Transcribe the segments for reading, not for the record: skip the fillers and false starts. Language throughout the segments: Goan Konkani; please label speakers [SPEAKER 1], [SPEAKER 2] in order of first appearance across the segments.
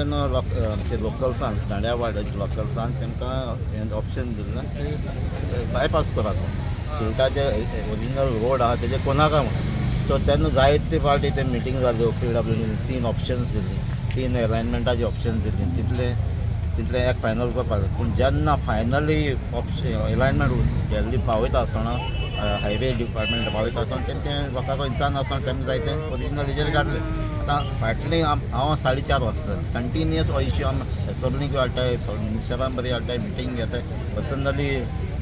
[SPEAKER 1] तेन्ना आमचे लोकल्सान, दांड्या वाड्याचे लोकल्सान तांकां हें ऑप्शन दिल्लें की बायपास करात म्हूण, सिल्टाचे ओरिजिनल रोड आहा तेजे कोनाका म्हूण. सो तेन्ना जायते फावटी ते मिटींग जाल्यो. पीडब्ल्यूडीन तीन ऑप्शन्स दिल्ली, तीन एलायनमेंटाचे ऑप्शन्स दिल्ली. तितले तितलें एक फायनल करपाक जाय. पूण जेन्ना फायनली ऑप्शन एलायनमेंट गेल्ली पावयता आसतना, हायवे डिपार्टमेंट पावयता आसतना, तें तें लोकांक विचारना आसतना तेमी जाय तें ओरिजिनल हेजेर घातलें. आतां फाटलीं हांव 4:30 वाजता कंटिन्युअस हो इश्यू आमी एसेंब्लीक हाडटाय, मिनिस्टरां बरी हाडटाय, मिटींग घेताय. पर्सनली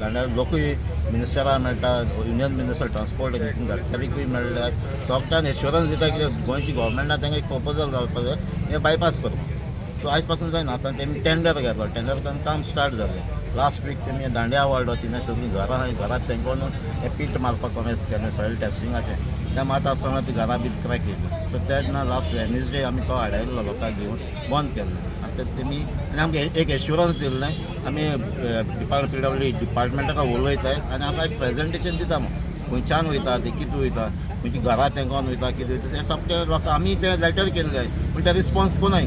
[SPEAKER 1] जाल्यार लोकूय मिनिस्टरां मेळटा, युनियन मिनिस्टर ट्रान्सपोर्ट नितीन गडकरीकूय मेळ्ळे. सगळ्यान एश्योरन्स दिता की गोंयची गव्हर्मेंटान तांकां एक प्रपोजल घालपाक जाय, हें बायपास करपाक. सो आयज पासून जायना. आतां तेमी टेंडर घेतलो, टेंडर करून काम स्टार्ट जालें. लास्ट वीक तेमी दांड्या वाडलो, तिणें सगळीं घरां आहाय, घरांत तेंको न्हू हें पीट मारपाक कॉमेस केलें, सॉयल टेस्टिंगाचें. तें मारता आसतना ती घरां बी क्रॅक येयली. सो तेन्ना लास्ट वेनसडे आमी तो हाडयल्लो, लोकांक घेवन बंद केल्लें. आतां तेमी आनी आमकां एक एश्योरन्स दिल्लें, आमी डिपार्ट पीडब्ल्यू डिपार्टमेंटाक उलयताय आनी आमकां एक प्रेजेंटेशन दिता म्हूण, खंयच्यान वयता ते, कितें वयता, खंयच्या घरा तेंकोन वयता, कितें वयता, तें सगळें लोकां आमी तें लेटर केल्लें. पूण ते रिस्पॉन्स कोनाय.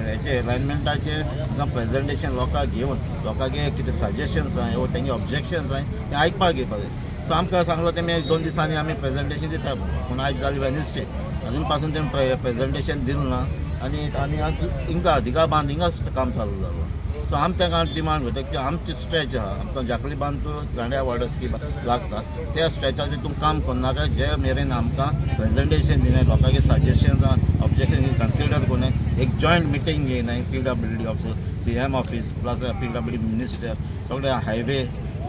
[SPEAKER 1] हेचे एलायनमेंटाचें आमकां प्रेजेंटेशन लोकांक घेवन, लोकांगे कितें सजेशन्स आहाय वो तेंगे ऑब्जेक्शन्स आहाय, तें आयकपाक घेवपाक जाय. सो आमकां सांगलो तेमी 2 दिसांनी आमी प्रेजेंटेशन दिता. पूण आयज जाली वेनसडे, अजून पासून तेमी प्रेजेंटेशन दिलें ना. आनी आज हिंगा दिगा बांद हिंगा काम चालू जालां. सो आमी तांकां डिमांड करता की आमची स्ट्रेच आहा, आमकां जाकली बांद टू दांड्या वाडस की लागता, त्या स्ट्रेचाचेर तुमी काम करनाका जे मेरेन आमकां प्रेजेंटेशन दिनाय, लोकांचे सजेशन, ऑब्जेक्शन कन्सिडर करुनाय, एक जॉयंट मिटींग घेयनाय, PWD office, CM office plus PWD minister, सगळे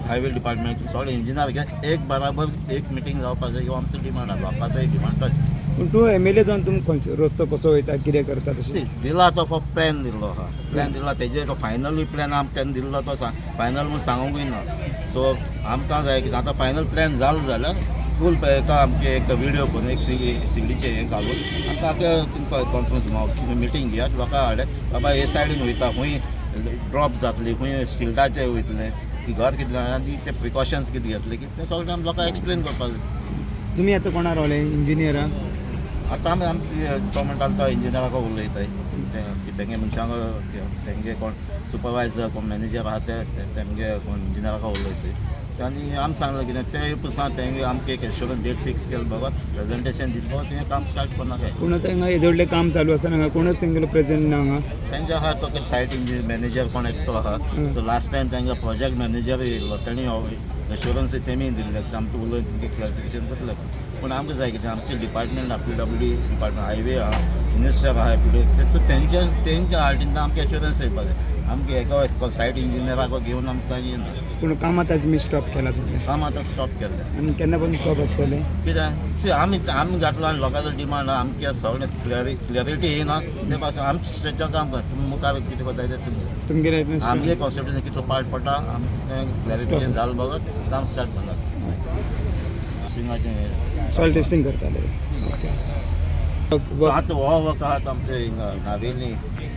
[SPEAKER 1] हायवे डिपार्टमेंट, सगळे इंजिनियर घेवन एक बराबर एक मिटींग जावपाक जाय. ह्यो आमचो डिमांड आहा, लोकांचोय डिमांड.
[SPEAKER 2] पूण तूं एमएलए जावन तुमी खंयचो रस्तो कसो वयता, कितें करता तशें?
[SPEAKER 1] See, दिला तो फक्त प्लॅन दिल्लो आहा, प्लॅन दिला तेजेर तो फायनलूय प्लॅन आमकां तेन्ना दिल्लो तो फायनल म्हूण सांगूंकूय ना. सो आमकां जाय की आतां फायनल प्लॅन जालो जाल्यार फूल एका आमचे एक विडियो करून, एक सिगडीचें हें घालून आमकां तुमकां कॉन्फरन्स मिटींग घेयात, लोकां हाडे, बाबा हे सायडीन वयता, खंय ड्रॉप जातली, खंय स्टिल्टाचे वयतले, ती घर कितलें आनी ते प्रिकॉशन्स कितें घेतले की तें सगळें आमी लोकांक एक्सप्लेन करपाक जाय.
[SPEAKER 2] तुमी आतां कोणा रावले इंजिनियराक?
[SPEAKER 1] आतां आमी आमची तो म्हणटा तो इंजिनियराक उलयताय, ते तेंगे मनशांक, तेंगे कोण सुपरवायजर, कोण मॅनेजर आहा, ते तेमगे कोण इंजिनियराक उलयताय. आनी आमी सांगलें कितें ते पुसान तेंगे आमकां एक एश्योरन्स डेट फिक्स केले बगर, प्रेजेंटेशन दिले बगर तुवें काम स्टार्ट करनाकाय.
[SPEAKER 2] पूण आतां हांगा येदोडलें काम चालू आसा, हांगा कोणूच तेंगेलो प्रेझेंट ना हांगा.
[SPEAKER 1] तेंचे आहा तो सायट इंजिनियर मॅनेजर कोण एकटो आहा. सो लास्ट टायम तेंगे प्रोजेक्ट मॅनेजर येयल्लो, तेणी एश्योरन्स तेमी दिल्ले, आमकां उलोवन तुमकां क्लॅरिफिकेशन जातलें. पूण आमकां जाय कितें, आमचें डिपार्टमेंट आहा, पीडब्ल्यूडी डिपार्टमेंट, हायवे आहा, मिनिस्टर आहा पीडब्ल्यू, सो तेंच्या हातीन आमकां एश्योरन्स येवपाक जाय. आमकां एका सायट इंजिनियराक घेवन आमकां येना.
[SPEAKER 2] पूण काम आतां तुमी स्टॉप केलां सगळें?
[SPEAKER 1] काम आतां स्टॉप केल्लें.
[SPEAKER 2] आनी केन्ना पासून स्टॉप आसतलें?
[SPEAKER 1] कित्याक सी, आमी घातलो आनी लोकांचो डिमांड आहा, आमचे सगळें क्लॅरिटी येयना ते पासून आमच्या स्ट्रेचाक काम कर. तुमी मुखार कितें करता तें तुमचें.
[SPEAKER 2] तुमगेले
[SPEAKER 1] आमगे कॉन्स्टिट्युएन्सी कितलो पार्ट पडटा, आमचें क्लॅरिफिकेशन जालें बगर काम स्टार्ट करना सिंगाचें.
[SPEAKER 2] सॉयल टेस्टिंग करताले, ओके.
[SPEAKER 1] आतां हो वर्क आहा तो आमचे हिंगा नावेली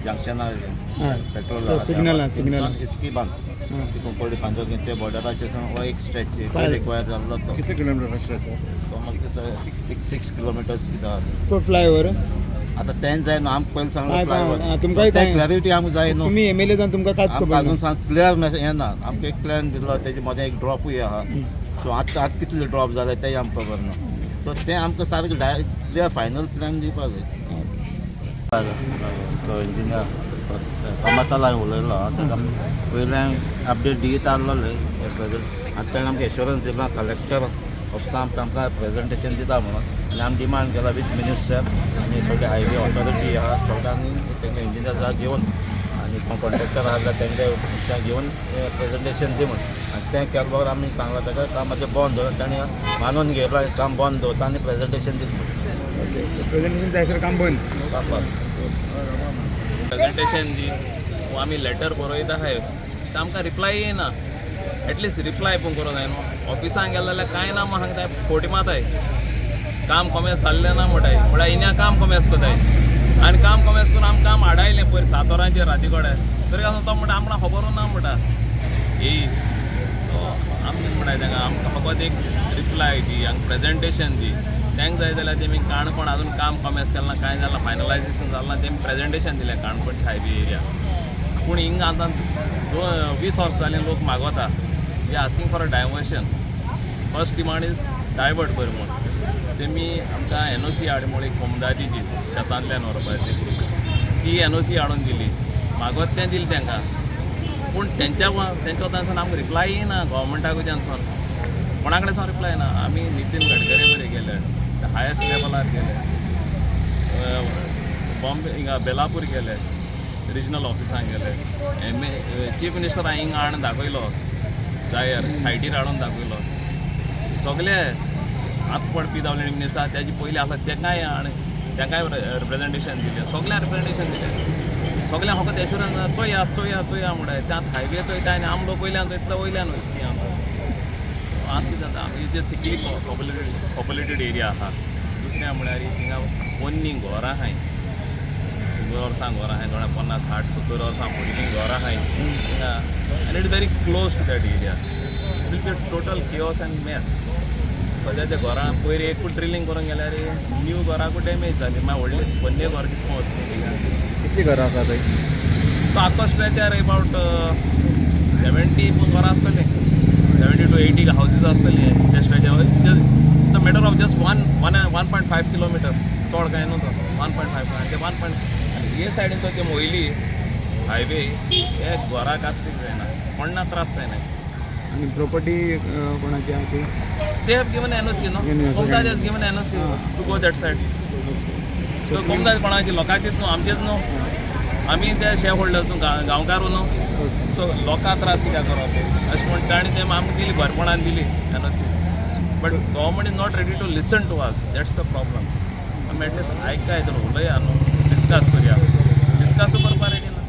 [SPEAKER 1] जंक्शनार पेट्रोल
[SPEAKER 2] तो signal आहा, signal.
[SPEAKER 1] इस्की बांद तितून पडली पांचो ते बॉर्डराचेर हो एक स्ट्रेच
[SPEAKER 2] File.
[SPEAKER 1] Require जाल्लो तो.
[SPEAKER 3] कितले किलोमिटर स्ट्रेच?
[SPEAKER 1] तो मागीर 6 किलोमिटर्स कितें आहा.
[SPEAKER 2] For flyover?
[SPEAKER 1] आतां तेंच जाय न्हू आमकां, पयलीं सांगलें
[SPEAKER 2] तुमकांय
[SPEAKER 1] फ्लायओवर, तें क्लॅरिटी आमकां जाय न्हू.
[SPEAKER 2] तुमी एमएलए जावन तुमकां कांयच
[SPEAKER 1] आमकां
[SPEAKER 2] खबर
[SPEAKER 1] अजून
[SPEAKER 2] ना?
[SPEAKER 1] सांग क्लियर मेसेज येना. आमकां एक प्लॅन दिल्लो, तेजे मदें एक ड्रॉपूय आहा. सो आतां आतां कितले ड्रॉप जाले तेंय आमकां खबर ना. सो तें आमकां सारकें क्लियर फायनल प्लॅन दिवपा जाय. तो इंजिनियर कमताला उलयलो, ताका वयल्यान अपडेट दित आहलोले. आतां ताणें आमकां एश्योरन्स दिला, कलेक्टर ऑफिसान आमकां प्रेजेंटेशन दिता म्हणून. आनी आमी डिमांड केला विथ मिनिस्टर आनी सगळे हायवे ऑथॉरिटी आहा सगळ्यांनी, तेंगे इंजिनियर घेवन आनी कोण कॉन्ट्रॅक्टर आहा जाल्यार तेंगे मनशां घेवन प्रेजेंटेशन दी म्हूण. आनी तें केल्या बगर आमी सांगलां ताका कामाचें बंद दवर. ताणें मानून घेतलां, काम बंद दवरता आनी प्रेजेंटेशन दिता म्हूण.
[SPEAKER 2] ओके, प्रेझेंटेशन जायसर काम बंद.
[SPEAKER 1] काम बंद.
[SPEAKER 4] प्रेजेंटेशन दी वो आमी लेटर बरयता आहाय, ते आमकां रिप्लाय येयना. एटलिस्ट रिप्लाय पूण करूं जाय न्हू. ऑफिसान गेले जाल्यार कांय ना म्हूण सांगताय, फोटी मारताय. काम कोमेस जाल्लें ना म्हणटाय, म्हळ्यार इन्या काम कोमेस कोताय. आनी काम कोमेस करून आमी काम आडायलें पयर 7 वरांचेर राती कडेन, तरी आसून तो म्हणटा आमकां खबरूच ना म्हणटा येई. सो आमी कितें म्हणटाय तांकां, आमकां फकत एक रिप्लाय दी आनी प्रेजेंटेशन दी. तांकां जाय जाल्यार तेमी काणकोण अजून काम कॉमेस केलें ना, कांय जालें ना, फायनलायजेशन जालें ना, तेमी प्रेजेंटेशन दिलें काणकोणच्या हायवे एरिया. पूण हिंगा आतां 20 वर्सां जालीं लोक मागोता, we asking for a diversion. First demand is divert कर म्हूण. तेमी आमकां एनओसी हाड म्हळी कोमदादीची शेतांतल्यान व्हरपाची ती एनओसी हाडून दिली, मागत तें दिलें तांकां. पूण तेंच्या तेंच्या वतानसून आमकां रिप्लाय येना, गोवोरमेंटा कडच्यानसून कोणा कडेन सावन रिप्लाय ना. आमी नितीन गडकरी बरें गेले, हायस्ट लेवलार गेले, बॉम्बे हिंगा बेलापूर गेले, रिजनल ऑफिसांक गेले, एम ए चीफ मिनिस्टर हिंगा हाडून दाखयलो, जायर सायटीर हाडून दाखयलो. सगळे आतां पड पी डब्ल्यू डी मिनिस्टर तेजे पयलीं आसा तेकाय हाड तेकाय रिप्रेजेंटेशन दिलें, सगळ्यांक रिप्रेजेंटेशन दिलें. सगळ्यांक फकत एश्युरन्स चोया चोया चोया म्हणटाय. त्यात हायवे चोयता आनी आमलो वयल्यान चोयता, वयल्यान वयता ती आमकां. आतां कितें जाता, आमगे जे थिकली पॉप्युलेटेड एरिया आसा. दुसरें म्हळ्यार थिंगा पोन्नी घरां आहाय, 100 वर्सां घरां आहाय, थोड्या 50 60 70 वर्सां पयलीं घरां आहाय थिंगा. आनी it is very close to that area, it will be total chaos and mess. सद्या त्या घरां पयर एकूच ड्रिलींग करूंक गेल्यार न्यू घराकूय डॅमेज जाली. मागीर व्हडलें पोन्ने घर कितें वतलें थिंगा.
[SPEAKER 1] कितलीं घरां आसा थंय?
[SPEAKER 4] तो आख्खो स्ट्रेचार एबावट 70 घरां आसतलीं, 70 to 80 houses आसतलीं त्या स्ट्रेचार. It's a matter of just 1.5 kilometre, चड कांय न्हू तो 1.5. आनी ते वन पॉयंट आनी हे सायडीन तो ते मोयली हायवे हे घराक आसतीक जायना, कोण्णा त्रास जायना.
[SPEAKER 2] आनी प्रॉपर्टी कोणाची आहा ती?
[SPEAKER 4] They have given NOC, no?
[SPEAKER 2] NOC.
[SPEAKER 4] Comunidade has given NOC to go that side. So comunidade कोणाची लोकांचीच न्हू, आमचीच न्हू, आमी ते शेअर होल्डर्स न्हू, गांवकार न्हू. सो लोकांक त्रास कित्याक करप अशें म्हण ताणें ते आमकां दिली, बरेपणान दिली NOC. But government is not ready to listen to us, that's the problem. आमी एटलिस्ट आयकाय तर उलया न्हू, डिस्कस करया, डिस्कसूय करपाक रेडी ना.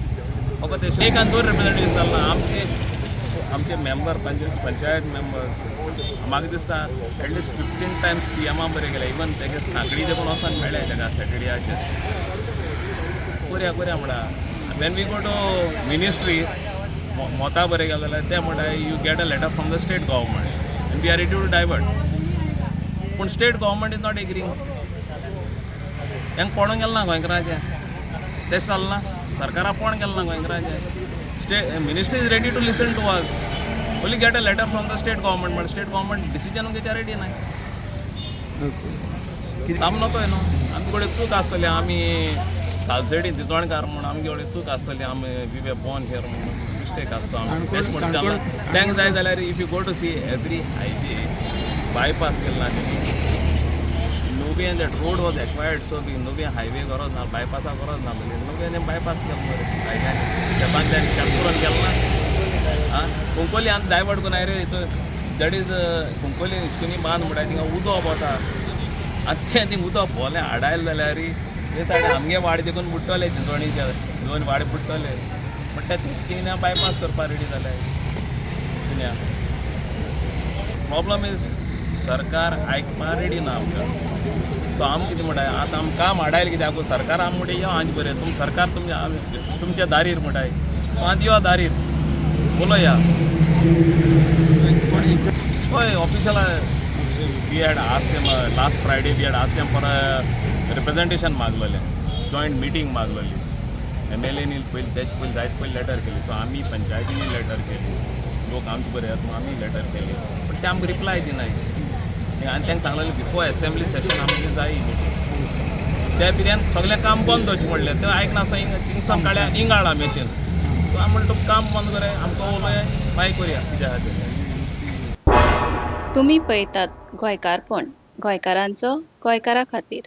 [SPEAKER 4] फकत एक आनी दोन रिप्रेझेंटेटिव्ह चलना. आमचे आमचे मेंबर पंचायत मेंबर्स म्हाका दिसता एटलिस्ट 15 टायम्स सीएमा बरें गेले. इवन तेगे सांगडी देखून वचोन मेळ्ळे तेका सॅटर्डेचे, करया करया म्हणटा. When we go to ministry Mota बरें गेले जाल्यार ते म्हणटा you get a letter from the state government and we are ready to divert. पूण state government is not agreeing. तांकां पडोंक गेलें ना गोंयकारांचें, तें चलना. सरकाराक पडोंक गेलें ना गोंयकारांचें. State ministry is ready to listen to us, only get a letter from the state government. पण स्टेट गव्हर्मेंट डिसिजन घेवच्या रेडी नाय.
[SPEAKER 2] ओके.
[SPEAKER 4] आम नकोय न्हू, आमचे कडेन चूक आसतली, आमी सालसेटी चिंचोणकार म्हूण आमगे कडेन चूक आसतली, आमी we were born here म्हूण मिस्टेक आसतो आमची. तेश म्हण तांकां जाय जाल्यार if you go to see every highway bypass केला ना तेणी Nubian, that road was acquired, so Nubian highway गरज ना, बायपासा गरज ना. नुबियन बायपास केलो मरे हायव्यान, शेतांतल्यान शेत पुरोवन केलें ना. आं कुंकोली आमी डायवर्ट करून रे, that is Cuncolim इस्कुनी बांद म्हणटा थिंगा उदक वता. आतां तें थिंग उदक भोलें हाडायलें जाल्यार हे सायडीन आमगे वाडी देखून बुडटले, चिंचवणीचे दोन वाडे बुडटले. म्हणटा थिंगा बायपास करपाक रेडी जाले. थिंगा प्रॉब्लम is सरकार आयकपाक रेडी ना आमकां. सो आम कितें म्हणटा, आतां आम काम हाडायलें कित्याक सरकार आम म्हणटा यो आनी बरें तुम सरकार तुमच्या तुमच्या दारीर म्हणटाय, आतां यो दारीर उलया. हय ऑफिशियला we had asked them last Friday, we had asked them for a representation मागलेलें, joint meeting मागलेली. एम एल एनी पयलीं तेजे पयलीं जायत पयलीं लेटर केली. सो आमी पंचायतीनी लेटर केली, लोक आमचे बरे येता आमी लेटर केली, पण ते आमकां रिप्लाय दिनाय. आनी तांकां सांगलेलें बिफोर एसेंब्ली सेशन आमकां जाय मिटींग, त्या पिरियन सगळें काम बंद दवरचें म्हणलें. ते आयकनासतना हिंग थिंगसान काडल्या, हिंग हाडला मेशीन. सो आमी म्हणटा तुका काम बंद कर, आमकां उलय मागीर करुया कितें आहा तें.
[SPEAKER 3] तुमी पळयतात गोंयकारपण, गोंयकारांचो गोंयकारा खातीर.